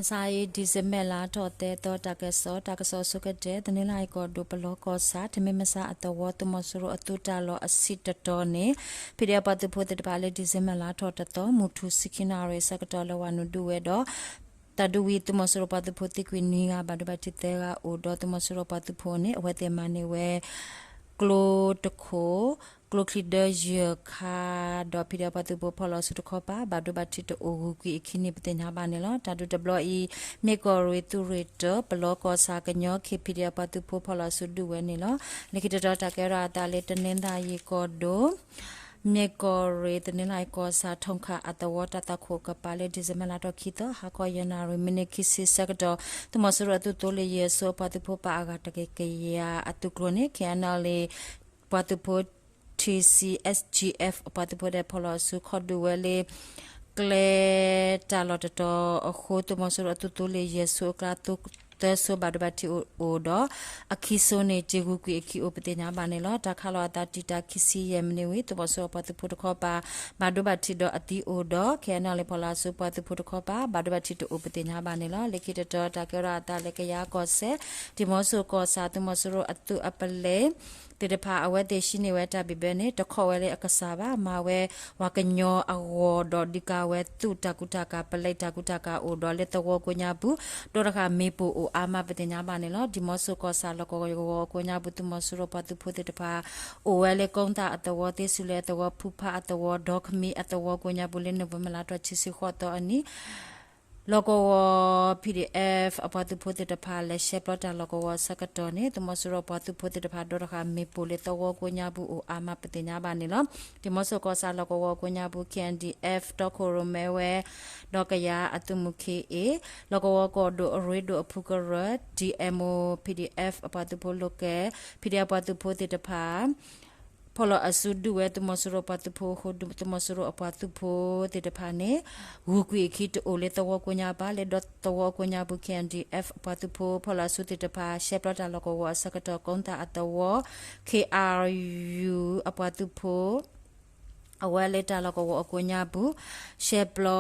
မဆါအံၤ December လါထီၣ်သၢသီ တၢ်ကစီၣ်, တၢ်ကစီၣ်အဆိကတၢၢ် တနီသရံၣ်ကီၢ်ဒိၣ် ပလီကီၢ်ဆၣ် ထမ့ၢ်မဆါအသဝီ သုးမီၤစိရိၤအသုးတၢ်လီၢ်အဆံးတတီၤန့ၣ် ဖံးဒဲး ပှၤသုးဖိသ့ၣ်တဖၣ်လၢ December လါထီၣ်တသီ မုၢ်ထူၣ်ဆံခံနၣ်ရံၣ်အဆၢကတီၢ် လဲၤဝဲနုာ်ဒုးဝဲဒီး တၢ်ဒုးဝံၤ သုးမီၤစိရိၤပှၤသုးဖိသံကွံာ်နွံဂၤ ဘၣ်ဒိဘၣ်ထံးသၢဂၤအိၣ်ဒီး သုးမီၤစိရိၤပှၤသုးဖိန့ၣ် အဝဲသ့ၣ်မၤန့ၢ်ဝဲ ကျိတခိၣ်, ကျိချံဒၢယဲၢ်ခါ ဒီးဖံးဒဲး ပှၤသုးဖိဖီၣ်လီၤဆူတခီပၤ ဘၣ်ဒိဘၣ်ထံးတအိၣ် ဂုၤကွံာ်အခံန့ၣ် ပသ့ၣ်ညါဘၣ်န့ၣ်လီၤ. တၢ်ဒုးတဘျီအံၤ မ့ၢ်ကီၢ်ရ့ၣ်သုးရ့ၣ်တၢ ပလီကီၢ်ဆၣ်ကညီ KPDF ပှၤသုးဖိဖီၣ်လီၤဆူဒုးဝဲန့ၣ်လီၤ. လၢခံတတီၤ တၢ်ကဲထီၣ်အသးလၢ တနီသရံၣ်ကီၢ်ဒိၣ် မ့ၢ်ကီၢ်ရ့ၣ် တနီသရံၣ်ကီၢ်ဆၣ် ထီၣ်ခၣ်အသဝီ တၢ်သွၣ်ခိၣ်ကပၤလၢ December လါထီၣ်ခံသီ ဟါခီယဲၢ်နၣ်ရံၣ် မံးနံးခံဆံဆၢကတီၢ် သုးမီၤစိရိၤအသုးသိလ့ၣ်ယဲၢ်စိ အပှၤသုးဖိပာ်အဂၤတကယၤအသုးကျိၤန့ၣ် KNLA ပှၤသုးဖိ TCSGF အပှၤသုးဖိဒဲး ဖီၣ်လီၤဆူခီၣ်ဒုးဝဲလၢ ကျဲတၢ်လီၢ်တတီၤအဃိ သုးမီၤစိရိၤအသုးသိလ့ၣ်ယဲၢ်စိအကျါ သၢစိဘၣ်ဒိဘၣ်ထံးအိၣ်ဒီး အခံစိန့ၣ် တ့ၢ်ဂုၤကွံာ်အခံအိၣ် ပသ့ၣ်ညါဘၣ်န့ၣ်လီၤ. တၢ်ခးလီၤအသးတံာ်တာ်ခံဆံယဲၢ်မံးနံးဝံၤ သုးမီၤစိရိၤပှၤသုးဖိတခီပၤ ဘၣ်ဒိဘၣ်ထံးဒီးအသံအိၣ်ဒီး KNLA ဖီၣ်လီၤဆူပှၤသုးဖိတခီပၤ ဘၣ်ဒိဘၣ်ထံးတအိၣ် ပသ့ၣ်ညါဘၣ်န့ၣ်လီၤ. လၢခံတတီၤ တၢ်ကဲထီၣ်အသးလၢကယၤကီၢ်စဲၣ် ဒံၣ်မီဆိၣ်ကီၢ်ဆၣ် သုးမီၤစိရိၤအသုးအပလဲၣ် သ့ၣ်တဖၣ် အဝဲသ့ၣ်ဟံးန့ၢ်ဝဲတၢ်ဘံၣ်ဘၢန့ၣ် တခီဝဲလၢအကစၢ်ဘၣ် မၤဝဲပှၤကညီအဂီၢ်ဒီး ဒုးကၤဝဲသုးတၢ်ကူတၢ်ကၤ ပလဲတၢ်ကူတၢ်ကၤအိၣ်ဒီးလၢသဝီကိးညါပူၤ ဒီတဃာ်မ့ၣ်ပိၢ်အိၣ်အါမး ပသ့ၣ်ညါဘၣ်န့ၣ်လီၤ. ဒံၣ်မီဆိၣ်ကီၢ်ဆၣ် လီၢ်ကဝီၤကိးညါပူၤ သုးမီၤစိရိၤပှၤသုးဖိသ့ၣ်တဖၣ် အိၣ်ဝဲလၢကိသၣ်အသဝီ သ့ၣ်စူၤလဲၣ်အသဝီ ဖူဖးအသဝီ ဒီကမံၤအသဝီကိးညါပူၤ လၢ November လါထီၣ်ခံဆံဃိးသီအနံၤ လီၢ်ကဝီၤ PDF အပှၤသုးဖိသ့ၣ်တဖၣ် လဲၤရှဲပျီတၢ်လီၢ်ကဝီၤအဆၢကတီၢ်န့ၣ် သုးမီၤစိရိၤပှၤသုးဖိသ့ၣ်တဖၣ် ဒီတဃာ်မ့ၣ်ပိၢ်လၢသဝီကိးညါပူၤအိၣ်အါမး ပသ့ၣ်ညါဘၣ်န့ၣ်လီၤ. ဒံၣ်မီဆိၣ်ကီၢ်ဆၣ်လီၢ်ကဝီၤကိးညါပူၤ KNDF တီခိၣ်ရိၣ်မဲဝဲ ဒီးကယၤအသုးမုၢ် K A လီၢ်ကဝီၤကီၢ်ဒိၣ်အရ့ဒိၣ်အဖုကရၢ D M O PDF အပှၤသုးဖိ local PDF ပှၤသုးဖိသ့ၣ်တဖၣ် ဖီၣ်လီၤအစုဒုးဝဲ သုးမီၤစိရိၤပှၤသုးဖိအဃိ သုးမီၤစိရိၤအပှၤသုးဖိသ့ၣ်တဖၣ်န့ၣ် ဂုၤကွံာ်အခံတအိၣ်လၢသဝီကိးညါဘၣ် လၢဒီသဝီကိးညါပူၤ K N D F အပှၤသုးဖိဖီၣ်လီၤအစုသ့ၣ်တဖၣ် ရှဲပျီတၢ်လီၢ်ကဝီၤအဆၢကတီၢ် ကိသၣ်အသဝီ K R U အပှၤသုးဖိ အဝဲလၢတၢ်လီၢ်ကဝီၤအကိးညါပူၤ ရှဲပျီ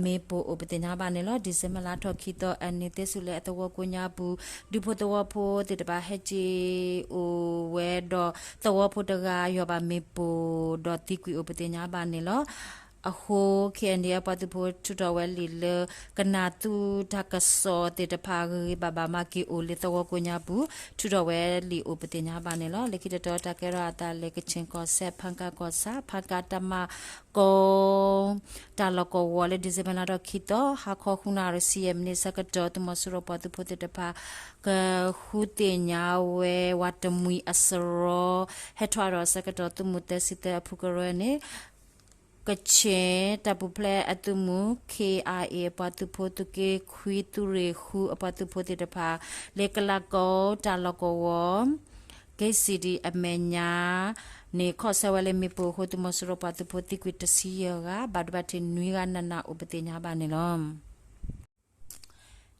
မ့ၣ်ပိၢ်အိၣ် ပသ့ၣ်ညါဘၣ်န့ၣ်လီၤ. December လါထီၣ်ခံသီအနံၤ သ့ၣ်စူၤလဲၣ်အသဝီကိးညါပူၤ ဒူဖိသဝီဖိသ့ၣ်တဖၣ် ဟဲက့ၤအိၣ်ဝဲဒီး သဝီဖိတဂၤ ယီၢ်ဘၣ်မ့ၣ်ပိၢ်ဒီးသံကွံာ်အိၣ် ပသ့ၣ်ညါဘၣ်န့ၣ်လီၤ. အဃိ K N D F ပှၤသုးဖိထုးထီၣ်ဝဲလံာ်လၢ ကနၣ်သူတၢ်ကစီၣ်သ့ၣ်တဖၣ် ဂ့ၤဂ့ၤဘၣ်ဘၣ်မၤက့ၤအိၣ်လၢသဝီကိးညါပူၤ ထုးထီၣ်ဝဲလံာ်အိၣ် ပသ့ၣ်ညါဘၣ်န့ၣ်လီၤ. လၢခံတတီၤ တၢ်ကဲထီၣ်အသးလၢ ကချင်ကီၢ်စဲၣ် ဖားကန့်ကီၢ်ဆၣ် ဖားကန့်တပ်မ ကုန်း တၢ်လီၢ်ကဝီၤလၢ December လါထီၣ်ခံသီ ဟါခီဃုနၣ်ရံၣ်ဆံယဲၢ်မံးနံးဆၢကတီၢ် သုးမီၤစိရိၤပှၤသုးဖိသ့ၣ်တဖၣ် ကဃုသ့ၣ်ညါဝဲ ဝၤတမှံၤအစရီ ဟဲထီၣ်ဒီးဆၢကတီၢ် သုးမုၢ်သၢဆံသၢအဖုကရၢန့ၣ် ကချ့ၣ်တၢ်ပူၤဖျဲးအသုးမုၢ် K I A အပှၤသုးဖိ သုးက့ခွံ သုးရ့ၣ်ဃုအပှၤသုးဖိသ့ၣ်တဖၣ် လၢကလးကိတၢ်လီၢ်ကဝီၤ က့စံၣ်ဒံၣ်အမဲာ်ညါန့ၣ် ခီၣ်ဆၢဝဲလၢမ့ၣ်ပိၢ်အဃိ သုးမီၤစိရိၤပှၤသုးဖိသံကွံာ်တဆံယဲၢ်ဂၤ ဘၣ်ဒိဘၣ်ထံးနွံဂၤ နးနးအိၣ် ပသ့ၣ်ညါဘၣ်န့ၣ်လီၤ.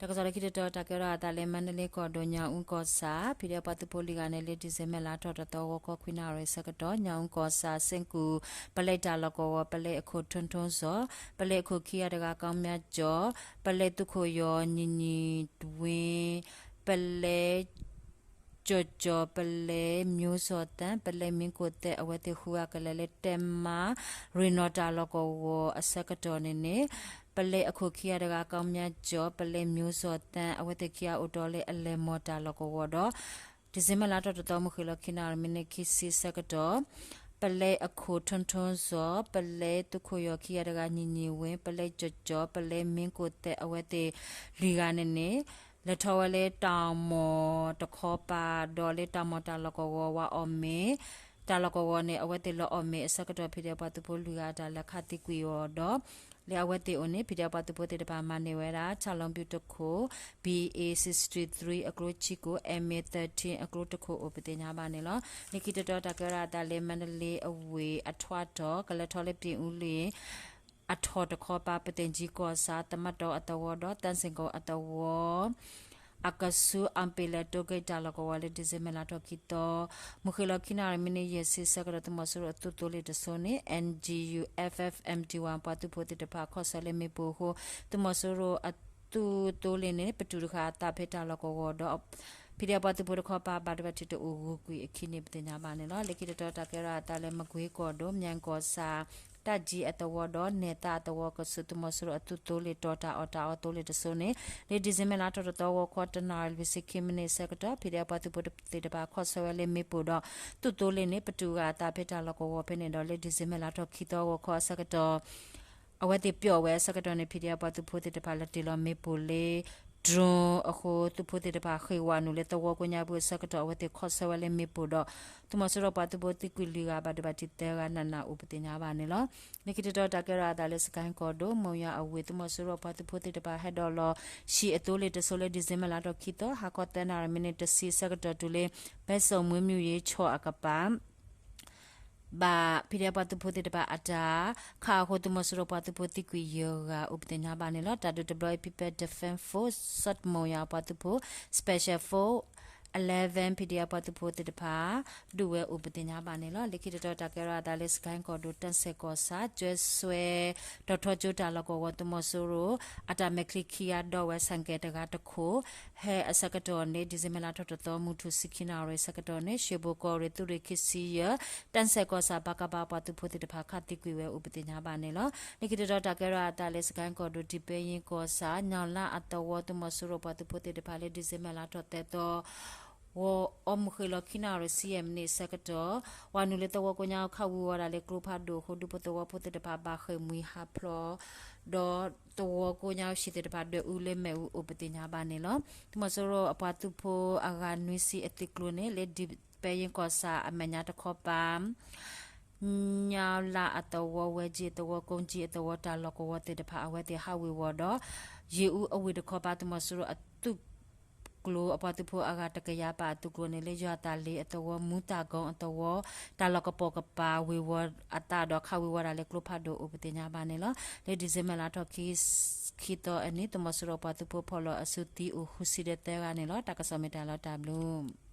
တၢ်ကစီၣ်လၢခံတတီၤ တၢ်ကဲထီၣ်အသးလၢ မါဒလ့ကီၢ်ဒိၣ် ညၣ်အူကီၢ်ဆၣ် ဖံးဒဲးပှၤသုးဖိလွံၢ်ဂၤန့ၣ် လၢ December လါထီၣ်တသီ ဂီၤခီခွံနၣ်ရံၣ်ဆၢကတီၢ် ညၣ်အူကီၢ်ဆၣ် စ့ၣ်ကူၣ် ပလဲတၢ်လီၢ်ကဝီၤ ပလဲအခိၣ်ထွန်းထွန်းဇော်, ပလဲအခိၣ်ခံဂၤတဂၤ ကောင်းမြတ်ကျော်, ပလဲသုးခိၣ်ယီၤ ညီညီဝင်း, ပလဲ ကၠီၤကၠီၤ, ပလဲမျိုးဇော်သန်း, ပလဲမင်းကိုသက် အဝဲသ့ၣ်ဃုဂၤကလဲၤလၢ တၢ်မၤရ့ၣ်နီၣ်တၢ်လီၢ်ကဝီၤအဆၢကတီၢ်န့ၣ်န့ၣ် ပလဲအခိၣ်ခံဂၤတဂၤ ကောင်းမြတ်ကျော်, ပလဲမျိုးဇော်သန်း အဝဲသ့ၣ်ခံဂၤအိၣ်တီၢ်လၢအလဲၤမီၢ်တၢ်လီၢ်ကဝီၤဒီး December လါထီၣ်တသီ မုၢ်ဃ့ၢ်လီၤခံနၣ်ရံၣ် မံးနံးခံဆံဆၢကတီၢ် ပလဲအခိၣ်ထွန်းထွန်းဇော်, ပလဲသုးခိၣ်ယီၤခံဂၤတဂၤ ညီညီဝင်း, ပလဲကၠီၤကၠီၤ, ပလဲမင်းကိုသက် အဝဲသ့ၣ်လွံၢ်ဂၤန့ၣ်န့ၣ် လဲၤထီၣ်ဝဲလၢတၢ်မီၢ်တခီပၤ ဒီးလၢတၢ်မီၢ်တၢ်လီၢ်ကဝီၤ ဝၤအီၣ်မ့ၤ တၢ်လီၢ်ကဝီၤန့ၣ် အဝဲသ့ၣ်လီၤအီၣ်မ့ၤအဆၢကတီၢ် ဖံးဒဲးပှၤသုးဖိလွံၢ်ဂၤအတၢ်လဲၤခးသံကွံာ်အီၤဒီး လၢအဝဲသ့ၣ်အိၣ်န့ၣ် ဖံးဒဲးပှၤသုးဖိသ့ၣ်တဖၣ်မၤန့ၢ်ဝဲဒၣ် ဆၣ်လီၤဘျုးတခိၣ်, B A sixty-three အကျိဆံကိၣ်, M A thirteen အကျိတခိၣ်အိၣ် ပသ့ၣ်ညါဘၣ်န့ၣ်လီၤ. လၢခံတတီၤ တၢ်ကဲထီၣ်အသးလၢ မါဒလ့အဝ့ၢ်အထွးတီၤ ကလဲၤထီၣ်လၢ ပြင်ဦးလွင် အထီၣ်တခီပၤ ပသ့ၣ်ကၠံကီၢ်ဆၣ် သမၢတီၤအသဝီဒီး သန့်ဇင်ကုန်း အသဝီ အကဆူ အောင်ပင်လယ် တိုးဂိတ် တၢ်လီၢ်ကဝီၤလၢ December လါထီၣ်ခံသီ မုၢ်ဃ့ၢ်လီၤခံနၣ်ရံၣ် မံးနံးယဲၢ်ဆံဆၢကတီၢ် သုးမီၤစိရိၤအသုးသိလ့ၣ်တစိၤန့ၣ် N G U F F M D Y ပှၤသုးဖိသ့ၣ်တဖၣ် ခီၣ်ဆၢလၢမ့ၣ်ပိၢ်အဃိ သုးမီၤစိရိၤအ သုးသိလ့ၣ်န့ၣ် ပတုာ်တဃာ်အသးဖဲတၢ်လီၢ်ကဝီၤဒီး ဖံးဒဲးပှၤသုးဖိတခီပၤ ဘၣ်ဒိဘၣ်ထံးတအိၣ်ဂုၤကွံာ်အခံန့ၣ် ပသ့ၣ်ညါဘၣ်န့ၣ်လီၤ. လၢခံတတီၤတၢ်ကဲထီၣ်အသးလၢမကွ့ကီၢ်ဒိၣ် မၠဲၣ်ကီၢ်ဆၣ် တၢ်ကၠံအသဝီဒီး နဲၣ်သးအသဝီကဆူး သုးမီၤစိရိၤအသုးသိလ့ၣ်တီၤတၢ်အီၣ်တၢ်အီသိလ့ၣ်တစိၤန့ၣ် လၢ December လါထီၣ်တသီ ဂီၤခီတနၣ်ရံၣ်လွံၢ်ဆံခံမံးနံးအဆၢကတီၢ် ဖံးဒဲးပှၤသုးဖိသ့ၣ်တဖၣ်ခီၣ်ဆၢဝဲလၢမ့ၣ်ပိၢ်ဒီး သုးသိလ့ၣ်န့ၣ် ပတုာ်ဃာ်အသးဖဲတၢ်လီၢ်ကဝီၤဖဲန့ၣ်ဒီး လၢ December လါထီၣ်ခံသီ ဂီၤခီအဆၢကတီၢ် အဝဲသ့ၣ်ပျီၣ်ဝဲအဆၢကတီၢ်န့ၣ် ဖံးဒဲးပှၤသုးဖိသ့ၣ်တဖၣ် လဲၤတ့ၢ်လီၤမ့ၣ်ပိၢ်လၢ drone အဃိ သုးဖိသ့ၣ်တဖၣ်ဃ့ၢ်ဝးနုာ်လၢသဝီကိးညါပူၤအဆၢကတီၢ် အဝဲသ့ၣ်ခီၣ်ဆၢဝဲလၢမ့ၣ်ပိၢ်ဒီး သုးမီၤစိရိၤပှၤသုးဖိသံကွံာ်လွံၢ်ဂၤ ဘၣ်ဒိဘၣ်ထံးသၢဂၤ နးနးအိၣ် ပသ့ၣ်ညါဘၣ်န့ၣ်လီၤ. လၢခံတတီၤတၢ်ကဲထီၣ်အသးလၢစကဲၣ်ကီၢ်ဒိၣ် မိၢ်ယွၤအဝ့ၢ် သုးမီၤစိရိၤပှၤသုးဖိသ့ၣ်တဖၣ်ဟဲဒိးလီၤ ဟံၣ်အသိလ့ၣ်တစိၤလၢ December လါထီၣ်ခံသီ ဟါခီသၢနၣ်ရံၣ်မံးနံးတဆံအဆၢကတီၢ်တုၤလၢ ဘဲစိာ်မွ့မုၢ်ယ့ၣ်ဆီၣ်အကပၤ ဘၣ်ဖံးဒဲးပှၤသုးဖိသ့ၣ်တဖၣ်အတၢ်ခးအဃိ သုးမီၤစိရိၤပှၤသုးဖိသံကွံာ်ယဲၢ်ဂၤအိၣ် ပသ့ၣ်ညါဘၣ်န့ၣ်လီၤ. တၢ်ဒုးတဘျီအံၤ People Defense Force စီၤတမိၢ်ယၤအပှၤသုးဖိ Special Force eleven ဖံးဒဲးအပှၤသုးဖိသ့ၣ်တဖၣ် ဒုးဝဲအိၣ် ပသ့ၣ်ညါဘၣ်န့ၣ်လီၤ. လၢခံတတီၤတၢ်ကဲထီၣ်အသးလၢစကဲၣ်ကီၢ်ဒိၣ် တၢ်စဲးကီၢ်ဆၣ် ကၠဲးစွဲ တီၤထီကၠိတၢ်လီၢ်ကဝီၤ သုးမီၤစိရိၤ အတၢ်မဲာ်ချံခံဂၤဒီးဝဲ ဆိုင်ကယ် တဂၤတခိၣ် ဟဲအဆၢကတီၢ်န့ၣ် December လါထီၣ်တသီ မုၢ်ထူၣ်ဆံခံနၣ်ရံၣ်အဆၢကတီၢ်န့ၣ် ရွှေဘို ကီၢ်ရ့ၣ် သုးရ့ၣ်ခံဆံယဲၢ် တၢ်စဲးကီၢ်ဆၣ် ပကဖ ပှၤသုးဖိသ့ၣ်တဖၣ် ခးသံကွံာ်ဝဲအိၣ် ပသ့ၣ်ညါဘၣ်န့ၣ်လီၤ. လၢခံတတီၤတၢ်ကဲထီၣ်အသးလၢစကဲၣ်ကီၢ်ဒိၣ် ဒံးပဲယ့ကီၢ်ဆၣ် ညၣ်လါအသဝီ သုးမီၤစိရိၤပှၤသုးဖိသ့ၣ်တဖၣ်လၢ December လါထီၣ်သၢသီ ဂီၤအီမုၢ်ဃ့ၢ်လီၤခံနၣ်ရံၣ်ဆံယဲၢ်မံးနံးအဆၢကတီၢ် ဝးနုာ်လၢသဝီကိးညါ ခးဝံၤဝီၤဒၣ်လၢကျိဖးဒိၣ်အဃိ ဒူဖိသဝီဖိသ့ၣ်တဖၣ် ဘၣ်ဃ့ၢ်မှံဟးဖျိး ဒီးသဝီကိးညါဟံၣ်သ့ၣ်တဖၣ် ဒွဲၣ်အူလၢမ့ၣ်အူအိၣ် ပသ့ၣ်ညါဘၣ်န့ၣ်လီၤ. သုးမီၤစိရိၤအပှၤသုးဖိအဂၤနွံဆံအသုးကျိၤန့ၣ် လၢဒံးပဲယ့ကီၢ်ဆၣ်အမဲာ်ညါတခီပၤ ညါလါအသဝီ ဝဲကၠံအသဝီ ကိကၠံအသဝီ တၢ်လီၢ်ကဝီၤသ့ၣ်တဖၣ် အဝဲသ့ၣ်ဟးဝ့ၤဝီၤဒီး ယ့ၣ်အူအဝ့ၢ်တခီပၤ သုးမီၤစိရိၤအသုးကျိၤ အပှၤသုးဖိအဂၤတကယၤပာ်အသုးကျိၤန့ၣ် လၢယွၤသးလ့အသဝီ မူတၢ်ကီအသဝီ တၢ်လီၢ်ကပိာ်ကပၤ ဝ့ၤဝီၤအသးဒီး ခးဝံၤဝီၤဒၣ်လၢကျိဖးဒိၣ်အိၣ် ပသ့ၣ်ညါဘၣ်န့ၣ်လီၤ. လၢ December လါထီၣ်ခံသီအနံၤ သုးမီၤစိရိၤပှၤသုးဖိဖီၣ်လီၤအစုသံအိၣ်ဃုဆံဒီးသၢဂၤန့ၣ်လီၤ. တၢ်ကစီၣ်မ့ၢ်တၢ်လီၤတၢ်ဘျုး